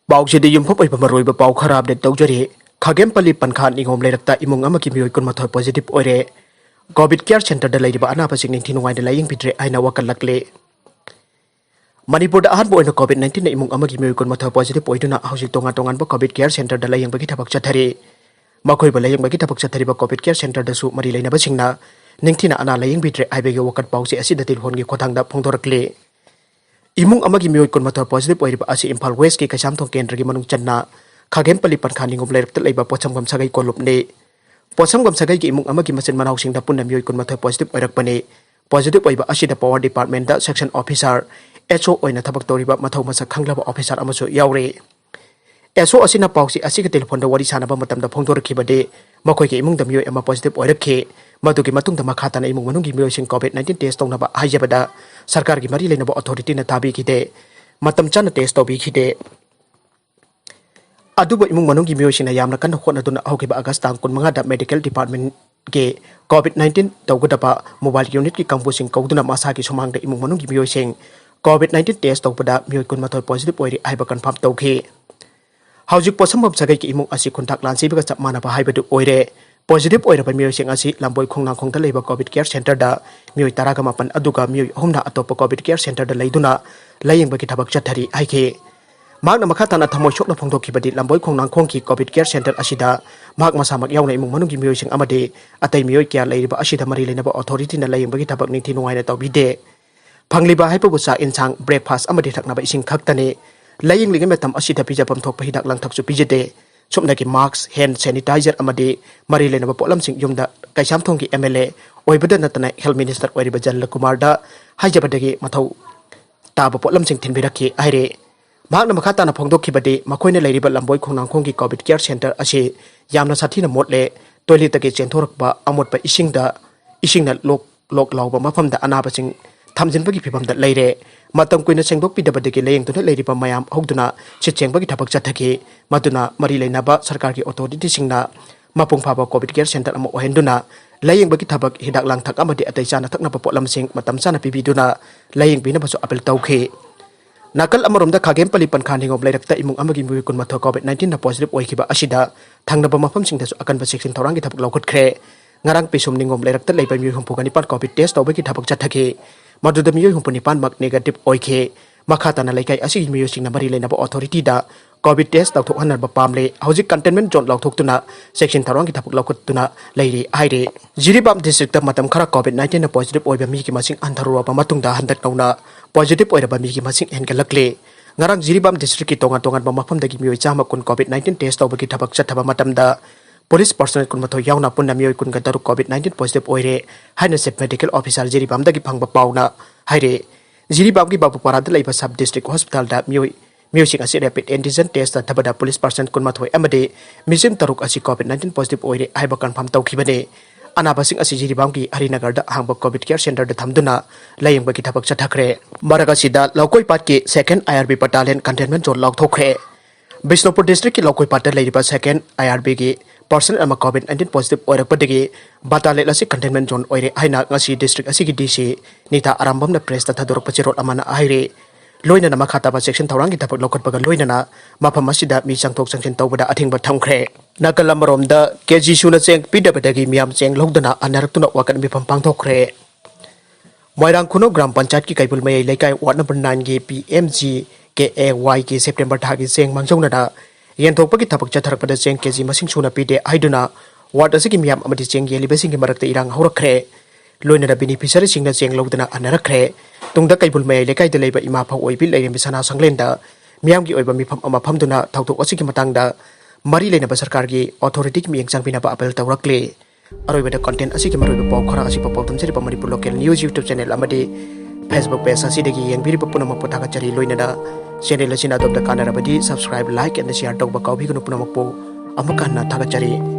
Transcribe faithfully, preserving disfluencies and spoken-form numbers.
ꯄꯥꯎꯁꯤꯗꯤ ꯌꯨꯝꯐꯝ ꯑꯣꯏꯕ ꯃꯔꯨꯑꯣꯏꯕ ꯄꯥꯎ ꯈꯔ ꯑꯞꯗꯦꯠ ꯇꯧꯖꯔꯤ꯫ ꯈꯥꯒꯦꯝꯄꯜꯂꯤ ꯄꯟꯈꯥ ꯅꯤꯉꯣꯝ ꯂꯩꯔꯛꯇ ꯏꯃꯨꯡ ꯑꯃꯒꯤ ꯃꯤꯑꯣꯏ ꯀꯨꯟꯃꯥꯊꯣꯏ ꯄꯣꯖꯤꯇꯤꯚ ꯑꯣꯏꯔꯦ꯫ ꯀꯣꯚꯤꯗ ꯀꯦꯌꯔ ꯁꯦꯟꯇꯔꯗ ꯂꯩꯔꯤꯕ ꯑꯅꯥꯕꯁꯤꯡ ꯅꯤꯡꯊꯤ ꯅꯨꯡꯉꯥꯏꯅ ꯂꯥꯌꯦꯡꯕꯤꯗ꯭ꯔꯦ ꯍꯥꯏꯅ ꯋꯥꯀꯠꯂꯛꯂꯤ꯫ ꯃꯅꯤꯄꯨꯔꯗ ꯑꯍꯥꯟꯕ ꯑꯣꯏꯅ ꯀꯣꯚꯤꯗ ꯅꯥꯏꯟꯇꯤꯟꯅ ꯏꯃꯨꯡ ꯑꯃꯒꯤ ꯃꯤꯑꯣꯏ ꯀꯨꯟꯃꯥꯊꯣꯏ ꯄꯣꯖꯤꯇꯤꯚ ꯑꯣꯏꯗꯨꯅ ꯍꯧꯖꯤꯛ ꯇꯣꯉꯥꯟ ꯇꯣꯉꯥꯟꯕ ꯀꯣꯚꯤꯗ ꯀꯦꯌꯔ ꯁꯦꯟꯇꯔꯗ ꯂꯥꯌꯦꯡꯕꯒꯤ ꯊꯕꯛ ꯆꯠꯊꯔꯤ꯫ ꯃꯈꯣꯏꯕꯨ ꯂꯥꯌꯦꯡꯕꯒꯤ ꯊꯕꯛ ꯆꯠꯊꯔꯤꯕ ꯀꯣꯚꯤꯗ ꯀꯦꯌꯔ ꯁꯦꯟꯇꯔꯗꯁꯨ ꯃꯔꯤ ꯂꯩꯅꯕꯁꯤꯡꯅ ꯅꯤꯡꯊꯤꯅ ꯑꯅꯥ ꯂꯥꯌꯦꯡꯕꯤꯗ꯭ꯔꯦ ꯍꯥꯏꯕꯒꯤ ꯋꯥꯀꯠ ꯄꯥꯎꯆꯦ ꯑꯁꯤꯗ ꯇꯦꯂꯤꯐꯣꯟꯒꯤ ꯈꯨꯠꯊꯥꯡꯗ ꯐꯣꯡꯗꯣꯔꯛꯂꯤ꯫ ꯏꯃꯨꯡ ꯑꯃꯒꯤ ꯃꯤꯑꯣꯏ ꯀꯨꯟꯃꯥꯊꯣꯏ ꯄꯣꯖꯤꯇꯤꯚ ꯑꯣꯏꯔꯤꯕ ꯑꯁꯤ ꯏꯝꯐꯥꯜ ꯋꯦꯁꯀꯤ ꯀꯩꯁꯥꯝꯊꯣꯡ ꯀꯦꯟꯗ꯭ꯔꯒꯤ ꯃꯅꯨꯡ ꯆꯟꯅ ꯈꯥꯒꯦꯝꯄꯜꯂꯤ ꯄꯟꯈꯥ ꯅꯤꯉꯣꯝ ꯂꯩꯔꯛꯇ ꯂꯩꯕ ꯄꯣꯠꯁꯪꯕꯝ ꯁꯥꯒꯩ ꯀꯣꯂꯨꯞꯅꯤ꯫ ꯄꯣꯠꯁꯪꯕꯝ ꯁꯥꯒꯩꯒꯤ ꯏꯃꯨꯡ ꯑꯃꯒꯤ ꯃꯆꯤꯟ ꯃꯅꯥꯎꯁꯤꯡꯗ ꯄꯨꯟꯅ ꯃꯤꯑꯣꯏ ꯀꯨꯟꯃꯥꯊꯣꯏ ꯄꯣꯖꯤꯇꯤꯚ ꯑꯣꯏꯔꯛꯄꯅꯤ꯫ ꯄꯣꯖꯤꯇꯤꯚ ꯑꯣꯏꯕ ꯑꯁꯤꯗ ꯄꯥꯋꯔ ꯗꯤꯄꯥꯔꯠꯃꯦꯟꯗ ꯁꯦꯛꯁꯟ ꯑꯣꯐꯤꯁꯥꯔ, ꯑꯦꯁ ꯑꯣ, ꯑꯣꯏꯅ ꯊꯕꯛ ꯇꯧꯔꯤꯕ ꯃꯊꯧ ꯃꯁꯛ ꯈꯪꯂꯕ ꯑꯣꯐꯤꯁꯥꯔ ꯑꯃꯁꯨ ꯌꯥꯎꯔꯤ꯫ ꯑꯦꯁ ꯑꯣ ꯑꯁꯤꯅ ꯄꯥꯎꯆꯦ ꯑꯁꯤꯒꯤ ꯇꯦꯂꯤꯐꯣꯟꯗ ꯋꯥꯔꯤ ꯁꯥꯟꯅꯕ ꯃꯇꯝꯗ ꯐꯣꯡꯗꯣꯔꯛꯈꯤꯕꯗꯤ, ꯃꯈꯣꯏꯒꯤ ꯏꯃꯨꯡꯗ ꯃꯤꯑꯣꯏ ꯑꯃ ꯄꯣꯖꯤꯇꯤꯚ ꯑꯣꯏꯔꯛꯈꯤ꯫ ꯃꯗꯨꯒꯤ ꯃꯇꯨꯡꯗ ꯃꯈꯥ ꯇꯥꯅ ꯏꯃꯨꯡ ꯃꯅꯨꯡꯒꯤ ꯃꯤꯑꯣꯏꯁꯤꯡ ꯀꯣꯚꯤꯗ ꯅꯥꯏꯟꯇꯤꯟ ꯇꯦꯁ ꯇꯧꯅꯕ ꯍꯥꯏꯖꯕꯗ ꯁꯔꯀꯥꯔꯒꯤ ꯃꯔꯤ ꯂꯩꯅꯕ ꯑꯣꯊꯣꯔꯤꯇꯤꯅ ꯇꯥꯕꯤꯈꯤꯗꯦ꯫ ꯃꯇꯝ ꯆꯥꯅ ꯇꯦꯁ ꯇꯧꯕꯤꯈꯤꯗꯦ꯫ ꯑꯗꯨꯕꯨ ꯏꯃꯨꯡ ꯃꯅꯨꯡꯒꯤ ꯃꯤꯑꯣꯏꯁꯤꯡꯅ ꯌꯥꯝꯅ ꯀꯟꯅ ꯍꯣꯠꯅꯗꯨꯅ ꯍꯧꯈꯤꯕ ꯑꯥꯒꯁ ꯇꯥꯡ ꯀꯨꯟꯃꯉꯥꯗ ꯃꯦꯗꯤꯀꯦꯜ ꯗꯤꯄꯥꯔꯠꯃꯦꯟꯒꯤ ꯀꯣꯚꯤꯗ ꯅꯥꯏꯟꯇꯤꯟ ꯇꯧꯒꯗꯕ ꯃꯣꯕꯥꯏꯜ ꯌꯨꯅꯤꯠꯀꯤ ꯀꯥꯡꯕꯨꯁꯤꯡ ꯀꯧꯗꯨꯅ ꯃꯁꯥꯒꯤ ꯁꯨꯃꯥꯡꯗ ꯏꯃꯨꯡ ꯃꯅꯨꯡꯒꯤ ꯃꯤꯑꯣꯏꯁꯤꯡ ꯀꯣꯚꯤꯗ ꯅꯥꯏꯟꯇꯤꯟ ꯇꯦꯁ ꯇꯧꯕꯗ ꯃꯤꯑꯣꯏ ꯀꯨꯟꯃꯥꯊꯣꯏ ꯄꯣꯖꯤꯇꯤꯚ ꯑꯣꯏꯔꯤ ꯍꯥꯏꯕ ꯀꯟꯐꯥꯔꯝ ꯇꯧꯈꯤ꯫ ꯍꯧꯖꯤꯛ ꯄꯣꯠꯁꯪꯕꯝ ꯁꯥꯒꯩꯒꯤ ꯏꯃꯨꯡ ꯑꯁꯤ ꯈꯨꯟꯇꯥꯛ ꯂꯥꯟꯁꯤꯕꯒ ꯆꯞ ꯃꯥꯟꯅꯕ ꯍꯥꯏꯕꯗꯨ ꯑꯣꯏꯔꯦ꯫ ꯄꯣꯖꯤꯇꯤꯚ ꯑꯣꯏꯔꯕ ꯃꯤꯑꯣꯏꯁꯤꯡ ꯑꯁꯤ ꯂꯝꯕꯣꯏ ꯈꯣꯡꯅꯥꯡꯈꯣꯡꯗ ꯂꯩꯕ ꯀꯣꯚꯤꯗ ꯀꯦꯌꯔ ꯁꯦꯟꯇꯔꯗ ꯃꯤꯑꯣꯏ ꯇꯔꯥꯒ ꯃꯥꯄꯟ ꯑꯗꯨꯒ ꯃꯤꯑꯣꯏ ꯑꯍꯨꯝꯅ ꯑꯇꯣꯞꯄ ꯀꯣꯚꯤꯗ ꯀꯦꯌꯔ ꯁꯦꯟꯇꯔꯗ ꯂꯩꯗꯨꯅ ꯂꯥꯌꯦꯡꯕꯒꯤ ꯊꯕꯛ ꯆꯠꯊꯔꯤ ꯍꯥꯏꯈꯤ꯫ ꯃꯍꯥꯛꯅ ꯃꯈꯥ ꯇꯥꯅ ꯊꯃꯣꯏ ꯁꯣꯛꯅ ꯐꯣꯡꯗꯣꯛꯈꯤꯕꯗꯤ, ꯂꯝꯕꯣꯏ ꯈꯣꯡꯅꯥꯡꯈꯣꯡꯒꯤ ꯀꯣꯚꯤꯗ ꯀꯦꯌꯔ ꯁꯦꯟꯇꯔ ꯑꯁꯤꯗ ꯃꯍꯥꯛ ꯃꯁꯥꯃꯛ ꯌꯥꯎꯅ ꯏꯃꯨꯡ ꯃꯅꯨꯡꯒꯤ ꯃꯤꯑꯣꯏꯁꯤꯡ ꯑꯃꯗꯤ ꯑꯇꯩ ꯃꯤꯑꯣꯏ ꯀꯌꯥ ꯂꯩꯔꯤꯕ ꯑꯁꯤꯗ ꯃꯔꯤ ꯂꯩꯅꯕ ꯑꯣꯊꯣꯔꯤꯇꯤꯅ ꯂꯥꯌꯦꯡꯕꯒꯤ ꯊꯕꯛ ꯅꯤꯡꯊꯤ ꯅꯨꯡꯉꯥꯏꯅ ꯇꯧꯕꯤꯗꯦ꯫ ꯐꯪꯂꯤꯕ ꯍꯥꯏꯕꯕꯨ ꯆꯥꯛ ꯏꯟꯁꯥꯡ, ꯕ꯭ꯔꯦꯛꯐꯥꯁ ꯑꯃꯗꯤ ꯊꯛꯅꯕ ꯏꯁꯤꯡ ꯈꯛꯇꯅꯤ꯫ ꯂꯥꯌꯦꯡꯂꯤꯉꯩ ꯃꯇꯝ ꯑꯁꯤꯗ ꯄꯤꯖꯐꯝ ꯊꯣꯛꯄ ꯍꯤꯗꯥꯛ ꯂꯥꯡꯊꯛꯁꯨ ꯄꯤꯖꯗꯦ꯫ ꯁꯨꯞꯅꯒꯤ ꯃꯥꯛꯁ, ꯍꯦꯟ ꯁꯦꯅꯤꯇꯥꯏꯖꯔ ꯑꯃꯗꯤ ꯃꯔꯤ ꯂꯩꯅꯕ ꯄꯣꯠꯂꯝꯁꯤꯡ ꯌꯨꯝꯗ ꯀꯩꯁꯥꯝꯊꯣꯡꯒꯤ ꯑꯦꯝ ꯑꯦꯜ ꯑꯦ ꯑꯣꯏꯕꯗ ꯅꯠꯇꯅ ꯍꯦꯜꯊ ꯃꯤꯅꯤꯁꯇꯔ ꯑꯣꯏꯔꯤꯕ ꯖꯜꯂ ꯀꯨꯃꯥꯔꯗ ꯍꯥꯏꯖꯕꯗꯒꯤ ꯃꯊꯧ ꯇꯥꯕ ꯄꯣꯠꯂꯝꯁꯤꯡ ꯊꯤꯟꯕꯤꯔꯛꯈꯤ ꯍꯥꯏꯔꯤ꯫ ꯃꯍꯥꯛꯅ ꯃꯈꯥ ꯇꯥꯅ ꯐꯣꯡꯗꯣꯛꯈꯤꯕꯗꯤ, ꯃꯈꯣꯏꯅ ꯂꯩꯔꯤꯕ ꯂꯝꯕꯣꯏ ꯈꯣꯡꯅꯥꯡꯈꯣꯡꯒꯤ ꯀꯣꯚꯤꯗ ꯀꯦꯌꯔ ꯁꯦꯟꯇꯔ ꯑꯁꯤ ꯌꯥꯝꯅ ꯁꯥꯊꯤꯅ ꯃꯣꯠꯂꯦ꯫ ꯇꯣꯏꯂꯦꯠꯇꯒꯤ ꯆꯦꯟꯊꯣꯔꯛꯄ ꯑꯃꯣꯠꯄ ꯏꯁꯤꯡꯗ, ꯏꯁꯤꯡꯅ ꯂꯣꯛ ꯂꯣꯛ ꯂꯥꯎꯕ ꯃꯐꯝꯗ ꯑꯅꯥꯕꯁꯤꯡ ꯊꯝꯖꯤꯟꯕꯒꯤ ꯐꯤꯚꯝꯗ ꯂꯩꯔꯦ꯫ ꯃꯇꯝ ꯀꯨꯏꯅ ꯁꯦꯡꯗꯣꯛꯄꯤꯗꯕꯗꯒꯤ ꯂꯥꯌꯦꯡꯗꯨꯅ ꯂꯩꯔꯤꯕ ꯃꯌꯥꯝ ꯍꯧꯗꯨꯅ ꯁꯤꯠ ꯁꯦꯡꯕꯒꯤ ꯊꯕꯛ ꯆꯠꯊꯈꯤ꯫ ꯃꯗꯨꯅ ꯃꯔꯤ ꯂꯩꯅꯕ ꯁꯔꯀꯥꯔꯒꯤ ꯑꯣꯊꯣꯔꯤꯇꯤꯁꯤꯡꯅ ꯃꯄꯨꯡ ꯐꯥꯕ ꯀꯣꯚꯤꯗ ꯀꯦꯌꯔ ꯁꯦꯟꯇꯔ ꯑꯃ ꯑꯣꯏꯍꯟꯗꯨꯅ ꯂꯥꯌꯦꯡꯕꯒꯤ ꯊꯕꯛ, ꯍꯤꯗꯥꯛ ꯂꯥꯡꯊꯛ ꯑꯃꯗꯤ ꯑꯇꯩ ꯆꯥꯅ ꯊꯛꯅꯕ ꯄꯣꯠꯂꯝꯁꯤꯡ ꯃꯇꯝ ꯆꯥꯅ ꯄꯤꯕꯤꯗꯨꯅ ꯂꯥꯌꯦꯡꯕꯤꯅꯕꯁꯨ ꯑꯥꯄꯤꯜ ꯇꯧꯈꯤ꯫ ꯅꯥꯀꯜ ꯑꯃꯔꯣꯝꯗ, ꯈꯥꯒꯦꯝꯄꯜꯂꯤ ꯄꯟꯈꯥ ꯅꯤꯉꯣꯝ ꯂꯩꯔꯛꯇ ꯏꯃꯨꯡ ꯑꯃꯒꯤ ꯃꯤꯑꯣꯏ ꯀꯨꯟꯃꯥꯊꯣꯏ COVID nineteen positive ꯑꯣꯏꯈꯤꯕ ꯑꯁꯤꯗ ꯊꯪꯅꯕ ꯃꯐꯝꯁꯤꯡꯗꯁꯨ ꯑꯀꯟꯕ ꯆꯦꯛꯁꯤꯟ ꯊꯧꯔꯥꯡꯒꯤ ꯊꯕꯛ ꯂꯧꯈꯠꯈ꯭ꯔꯦ꯫ ꯉꯔꯥꯡ ꯄꯤꯁꯨꯝ ꯅꯤꯉꯣꯝ ꯂꯩꯔꯛꯇ ꯂꯩꯕ ꯃꯤꯑꯣꯏ ꯍꯨꯝꯐꯨꯒ ꯅꯤꯄꯥꯟ COVID test ꯇꯧꯕꯒꯤ ꯊꯕꯛ ꯆꯠꯊꯈꯤ꯫ ꯃꯗꯨꯗ ꯃꯤꯑꯣꯏ ꯍꯨꯝꯐꯨ ꯅꯤꯄꯥꯟꯃꯛ negative ꯑꯣꯏꯈꯤ꯫ ꯃꯈꯥ ꯇꯥꯅ ꯂꯩꯀꯥꯏ ꯑꯁꯤꯒꯤ ꯃꯤꯑꯣꯏꯁꯤꯡꯅ ꯃꯔꯤ ꯂꯩꯅꯕ authority ꯗ COVID test ꯇꯧꯊꯣꯛꯍꯟꯅꯕ ꯄꯥꯝꯂꯦ꯫ ꯍꯧꯖꯤꯛ containment zone ꯂꯥꯎꯊꯣꯛꯇꯨꯅ ꯆꯦꯛꯁꯤꯟ ꯊꯧꯔꯥꯡꯒꯤ ꯊꯕꯛ ꯂꯧꯈꯠꯇꯨꯅ ꯂꯩꯔꯤ ꯍꯥꯏꯔꯤ꯫ ꯖꯤꯔꯤꯕꯥꯝ district ꯇ ꯃꯇꯝ ꯈꯔ COVID nineteen positive ꯑꯣꯏꯕ ꯃꯤꯒꯤ ꯃꯁꯤꯡ ꯍꯟꯊꯔꯨꯔꯕ ꯃꯇꯨꯡꯗ ꯍꯟꯗꯛ ꯅꯧꯅ positive ꯑꯣꯏꯔꯕ ꯃꯤꯒꯤ ꯃꯁꯤꯡ ꯍꯦꯟꯒꯠꯂꯛꯂꯦ꯫ ꯉꯔꯥꯡ ꯖꯤꯔꯤꯕꯥꯝ district ꯀꯤ ꯇꯣꯉꯥꯟ ꯇꯣꯉꯥꯟꯕ ꯃꯐꯝꯗꯒꯤ ꯃꯤꯑꯣꯏ ꯆꯥꯝꯃ ꯀꯨꯟ COVID nineteen test ꯇꯧꯕꯒꯤ ꯊꯕꯛ ꯆꯠꯊꯕ ꯃꯇꯝꯗ police personnel ꯀꯨꯟꯃꯥꯊꯣꯏ ꯌꯥꯎꯅ ꯄꯨꯟꯅ ꯃꯤꯑꯣꯏ ꯀꯨꯟꯒ ꯇꯔꯨꯛ COVID nineteen positive ꯑꯣꯏꯔꯦ ꯍꯥꯏꯅ chief medical officer ꯖꯤꯔꯤꯕꯥꯝꯗꯒꯤ ꯐꯪꯕ ꯄꯥꯎꯅ ꯍꯥꯏꯔꯦ꯫ ꯖꯤꯔꯤꯕꯥꯝꯒꯤ ꯕꯥꯕꯨꯄꯥꯔꯥꯗ ꯂꯩꯕ sub district hospital ꯗ ꯃꯤꯑꯣꯏ ꯃꯤꯑꯣꯏꯁꯤꯡ ꯑꯁꯤ rapid antigen test ꯆꯠꯊꯕꯗ police personnel ꯀꯨꯟꯃꯥꯊꯣꯏ ꯑꯃꯗꯤ machine ꯇꯔꯨꯛ ꯑꯁꯤ COVID nineteen positive ꯑꯣꯏꯔꯦ ꯍꯥꯏꯕ confirm ꯇꯧꯈꯤꯕꯅꯤ꯫ ꯑꯅꯥꯕꯁꯤꯡ ꯑꯁꯤ ꯖꯤꯔꯤꯕꯥꯝꯒꯤ ꯍꯔꯤꯅꯒꯔꯗ ꯑꯍꯥꯡꯕ COVID care center ꯗ ꯊꯝꯗꯨꯅ ꯂꯥꯌꯦꯡꯕꯒꯤ ꯊꯕꯛ ꯆꯠꯊꯈ꯭ꯔꯦ꯫ ꯃꯔꯛ ꯑꯁꯤꯗ, ꯂꯧꯀꯣꯏꯄꯥꯠꯀꯤ second IRB battalion containment zone ꯂꯥꯎꯊꯣꯛꯈ꯭ꯔꯦ꯫ Bishnupur district ꯀꯤ ꯂꯧꯀꯣꯏꯄꯥꯠꯇ ꯂꯩꯔꯤꯕ second IRB ꯒꯤ personnel ꯑꯃ COVID nineteen positive ꯑꯣꯏꯔꯛꯄꯗꯒꯤ battalion ꯑꯁꯤ containment zone ꯑꯣꯏꯔꯦ ꯍꯥꯏꯅ ꯉꯁꯤ district ꯑꯁꯤꯒꯤ DC ꯅꯤꯇꯥ ꯑꯔꯥꯝꯕꯝꯅ press ꯇ ꯊꯥꯗꯣꯔꯛꯄ ꯆꯦꯔꯣꯜ ꯑꯃꯅ ꯍꯥꯏꯔꯤ꯫ ꯂꯣꯏꯅꯅ ꯃꯈꯥ ꯇꯥꯕ ꯆꯦꯛꯁꯤꯟ ꯊꯧꯔꯥꯡꯒꯤ ꯊꯕꯛ ꯂꯧꯈꯠꯄꯒ ꯂꯣꯏꯅꯅ ꯃꯐꯝ ꯑꯁꯤꯗ ꯃꯤ ꯆꯪꯊꯣꯛ ꯆꯪꯁꯤꯟ ꯇꯧꯕꯗ ꯑꯊꯤꯡꯕ ꯊꯝꯈ꯭ꯔꯦ꯫ ꯅꯥꯀꯜ ꯑꯃꯔꯣꯝꯗ, KG ꯁꯨꯅ ꯆꯦꯡ ꯄꯤꯗꯕꯗꯒꯤ ꯃꯤꯌꯥꯝ ꯆꯦꯡ ꯂꯧꯗꯨꯅ ꯑꯟꯅꯔꯛꯇꯨꯅ ꯋꯥꯀꯠ ꯃꯤꯐꯝ ꯄꯥꯡꯊꯣꯛꯈ꯭ꯔꯦ꯫ ꯃꯣꯏꯔꯥꯡ ꯈꯨꯅꯧ ꯒ꯭ꯔꯥꯝ ꯄꯟꯆꯥꯌꯠꯀꯤ ꯀꯩꯕꯨꯜ ꯃꯌꯥꯏ ꯂꯩꯀꯥꯏ ward number nine ꯒꯤ PMGKAY ꯒꯤ September ꯊꯥꯒꯤ ꯆꯦꯡ ꯃꯥꯡꯖꯧꯅꯅ ꯌꯦꯟꯊꯣꯛꯄꯒꯤ ꯊꯕꯛ ꯆꯠꯊꯔꯛꯄꯗ ꯆꯦꯡ KG ꯃꯁꯤꯡ ꯁꯨꯅ ꯄꯤꯗꯦ ꯍꯥꯏꯗꯨꯅ ward ꯑꯁꯤꯒꯤ ꯃꯤꯌꯥꯝ ꯑꯃꯗꯤ ꯆꯦꯡ ꯌꯦꯜꯂꯤꯕꯁꯤꯡꯒꯤ ꯃꯔꯛꯇ ꯏꯔꯥꯡ ꯍꯧꯔꯛꯈ꯭ꯔꯦ꯫ ꯂꯣꯏꯅꯅ beneficiaryꯁꯤꯡꯅ ꯆꯦꯡ ꯂꯧꯗꯨꯅ ꯑꯟꯅꯔꯛꯈ꯭ꯔꯦ꯫ ꯇꯨꯡꯗ ꯀꯩꯕꯨꯜ ꯃꯌꯥꯏ ꯂꯩꯀꯥꯏꯗ ꯂꯩꯕ ꯏꯃꯥ ꯐꯧ ꯑꯣꯏꯕꯤ ꯂꯩꯔꯦꯝꯕꯤ ꯁꯅꯥ ꯁꯪꯂꯦꯟꯗ ꯃꯤꯌꯥꯝꯒꯤ ꯑꯣꯏꯕ ꯃꯤꯐꯝ ꯑꯃ ꯐꯝꯗꯨꯅ ꯊꯧꯗꯣꯛ ꯑꯁꯤꯒꯤ ꯃꯇꯥꯡꯗ ꯃꯔꯤ ꯂꯩꯅꯕ ꯁꯔꯀꯥꯔꯒꯤ authority ꯒꯤ ꯃꯤꯠꯌꯦꯡ ꯆꯪꯕꯤꯅꯕ appeal ꯇꯧꯔꯛꯂꯤ꯫ ꯑꯔꯣꯏꯕꯗ, content ꯑꯁꯤꯒꯤ ꯃꯔꯨꯑꯣꯏꯕ ꯄꯥꯎ ꯈꯔ ꯑꯁꯤ ꯄꯥꯎ ꯄꯥꯎꯗꯝꯖꯔꯤꯕ Manipur Local News YouTube channel ꯑꯃꯗꯤ Facebook page ꯑꯁꯤꯗꯒꯤ ꯌꯦꯡꯕꯤꯔꯤꯕ ꯄꯨꯝꯅꯃꯛꯄꯨ ꯊꯥꯒꯠꯆꯔꯤ꯫ ꯂꯣꯏꯅꯅ channel ꯑꯁꯤꯅ ꯑꯗꯣꯝꯗ ꯀꯥꯟꯅꯔꯕꯗꯤ subscribe, like and share ꯇꯧꯕ ꯀꯥꯎꯕꯤꯒꯅꯨ꯫ ꯄꯨꯝꯅꯃꯛꯄꯨ ꯑꯃꯨꯛ ꯍꯟꯅ ꯊꯥꯒꯠꯆꯔꯤ꯫